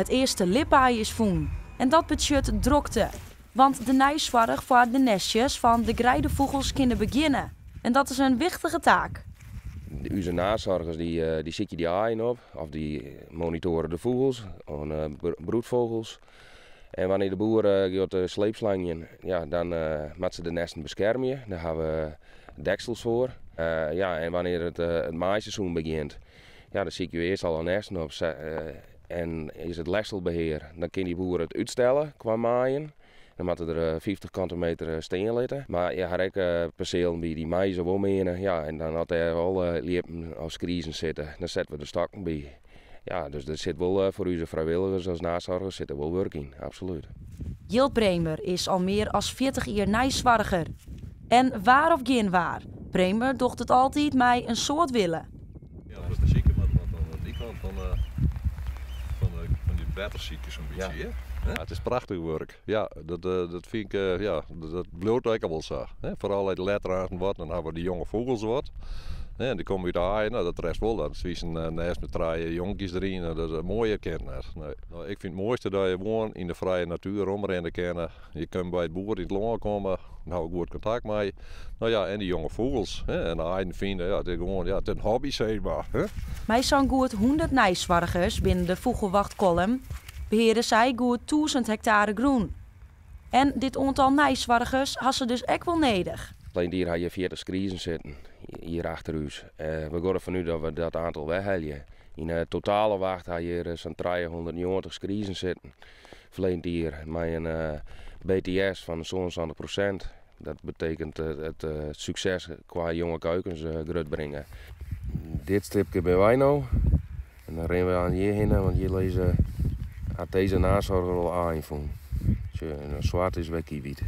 It earste ljipaai is fûn en dat betsjut drokte. Want de neisoarch foar de nestjes fan de greidefûgels kinne begjinne. En dat is in wichtige taak. Us nasoargers dy sykje dy aaien op of dy monitoare de fûgels, broedfûgels. En wannear't de boer giet sleepslangjen, ja, dan moatte se de nesten beskermje. Dêr ha we deksels foar. Ja, en wannear't it maaiseizoen begjint, ja, dan sykje we earst alle nesten op. En is it lechselbehear, dan kin dy boer it útstelle kwa maaien. Dan moatte der 50 kante meter stean litte. Mar je ha ek perselen by dy meie se wol meane. Ja, en dan as dêr al ljippen of skriezen sitte, dan sette we der stokken by. Ja, dus der sit wol foar ús frijwilligers as nasoargers sit der wol wurk yn, absolút. Jilt Bremer is al mear as 40 jier neisoarger. En waar of gjin waar, Bremer docht it altyd mei in soad wille. Ja, dat is de zieke, maar aan die kant van die wetterziekte zo'n beetje. Ja. Ja, it is prachtich wurk. Ja, dat fyn ik, ja, dat bliuwt ek al wol sa. Hè? Foaral as it letter wat, dan ha we dy jonge fûgels wat. Hè, en dy komme út de aaien, no, dat rest wol. Dat is in nêst mei trije jonkjes deryn, dat is moaier kin net. Nee. No, ik fyn it moaiste dat je gewoan yn de frije natuer omrinne kinne. Je kinne by it boer yn it lân komme, dan ha we goed kontakt mei. No ja, en dy jonge fûgels, hè, en de aaien fine, ja, it is gewoan, ja, it is in hobby, sis mar. Hè? Mei sa'n goed 100 neisoargers binnen de Fûgelwacht Kollum beheare sy goed 1000 hektare grûn. En dit oantal neisoargers ha se dus ek wol nedich. Ferline jier ha je 40 skriezen sitten, hjir achter ús. We gean derfan út dat we dat oantal werhelje. Yn de totale wacht ha hjir sa'n 390 skriezen sitten. Ferline jier mei in BTS fan 77%. Dat betekent it sukses kwa jonge kuikens grutbringe. Dit stripke binne wy no. En dan rinne we oan hjir hinne, want hjir lizze, hat dizze nasoarger al aaien fûn. Sjoch, en swart is wer kiewiet.